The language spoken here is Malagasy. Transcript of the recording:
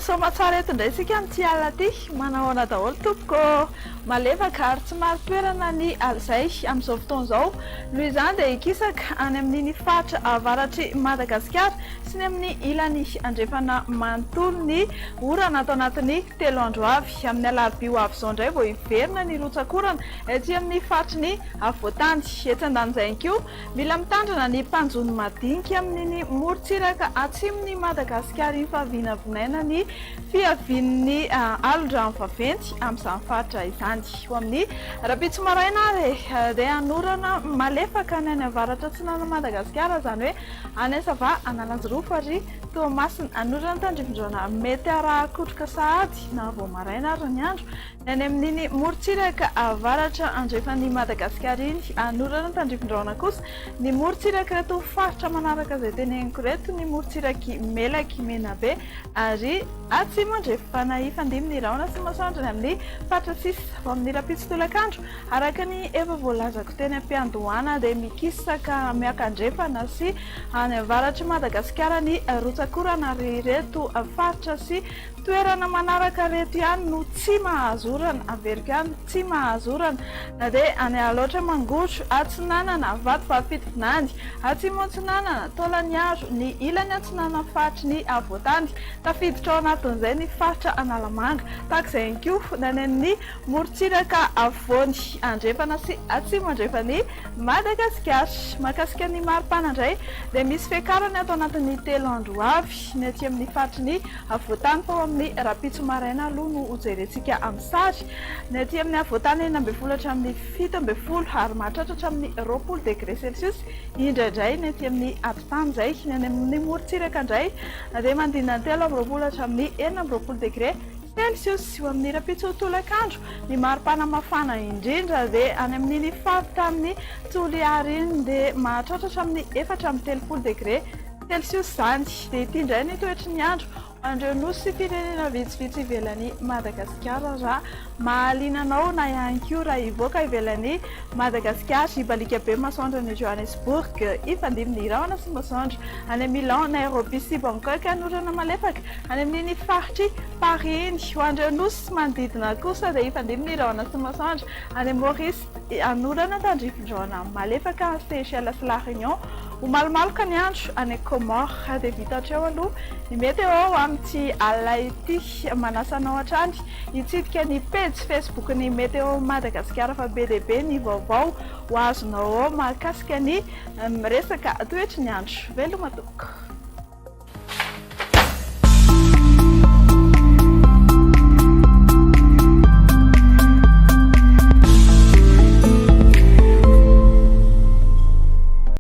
soamatsara eto indray isika amin'ity alina ity. Manahoana daholo tompoko ô! Malefaka ary tsy marin-toerana ny alizay amin'izao fotoana izao. Noho izany dia hikisaka any amin'iny faritra avaratr'i Madagasikara sy ny amin'ny ilany andrefana manontolo ny orana ato anatin'ny 3 andro avy. Amin'ny alarobia ho avy izao indray vao hiverina ny rotsak'orana ety amin'ny faritry ny afovoan-tany. Etsy andanin'izay ihany koa, mila mitandrina ny mpanjono madinika amin'iny morontsiraka atsimon'i Madagasikara iny fa vinavinaina ny fiavian'ny alon-drano vaventy amin'izany faritra izany. Ho amin'ny rahampitso maraina ary dia hanorana malefaka ny any avaratra atsinanan'i Madagasikara, izany hoe any Sava, Analanjirofo ary Toamasina. Hanorana tandrifindraona mety haraha-kotroka sahady na vao maraina ary ny andro. Ny any amin'iny morontsiraka avaratra andrefan'i Madagasikara iny. Hanorana tandrifindraona kosa ny morontsirak'ireto faritra manaraka izay teneniko ireto, ny morontsirak'i Melaky, Menabe ary Atsimo Andrefana. Hifandimby ny rahona sy ny masoandro ny amin'ny faritra sisa. Vao amin'ny rahampitso tolakandro, araka ny efa voalazako teny am-piandohana dia mikisaka miakandrefana sy Any avaratr'i Madagasikara ny rotsak'orana ary ireto faritra sy toerana manaraka ireto ihany no tsy mahazo orana, averiko ihany, tsy mahazo orana, na dia any Alaotra Mangoro, Atsinanana, Vatovavy Fitovinany, Atsimo Atsinanana, Taolagnaro, ny ilany atsinanan'ny faritry ny afovoantany, tafiditra ao anatin'izay ny faritra Analamanga, tahaka izay ihany koa ny any amin'ny morontsiraka afovoany andrefana sy atsimo andrefan'i Madagasikara. Mahakasika ny maripana indray dia misy fiakarany ato anatin'ny 3 andro ho avy. Ny aty amin'ny faritry ny afovoantany fa ho amin'ny rahampitso maraina aloha no hojerentsika amin'ny sary. Ny aty amin'ny afovoantany 16 hatramin'ny 17 ary mahatratra hatramin'ny 20 degré celsius indraindray ny aty amin'ny atitany izay. Ny any amin'ny morontsiraka indray dia manodidina ny 23 hatramin'ny 26 degré Celsius. Eo amin'ny rahampitso tolakandro, ny maripana mafana indrindra dia any amin'iny faritanin'i Toliara iny dia mahatratra hatramin'ny 34 degre Celsius izany. Dia ity indray ny toetry ny andro ho an'ireo nosy sy firenena vitsivitsy ivelan'i Madagasikara raha mahaliana anao na ihany koa raha hivoaka ivelan'i Madagasikara. Hibaliaka be masoandro any Johannesburg, hifandimby ny rahona sy masoandro any Milan, Nairobi sy Bangkok, hanorana malefaka any amin'iny faritr'i Paris iny. Ho an'ireo nosy manodidina kosa dia hifandimby ny rahona sy masoandro any Maurice, hanorana tandrifin-drahona malefaka any Seychelles sy La Réunion. Ho malomaloka ny andro any Comores. Dia vita hatreo aloha ny météo amin'ity alina ity. Manasa anao hatrany hitsidika ny pejy Facebook-n'ny Météo Madagasikara fa be dia be ny vaovao ho azonao ao mahakasika ny resaka toetry ny andro. Veloma tompoko.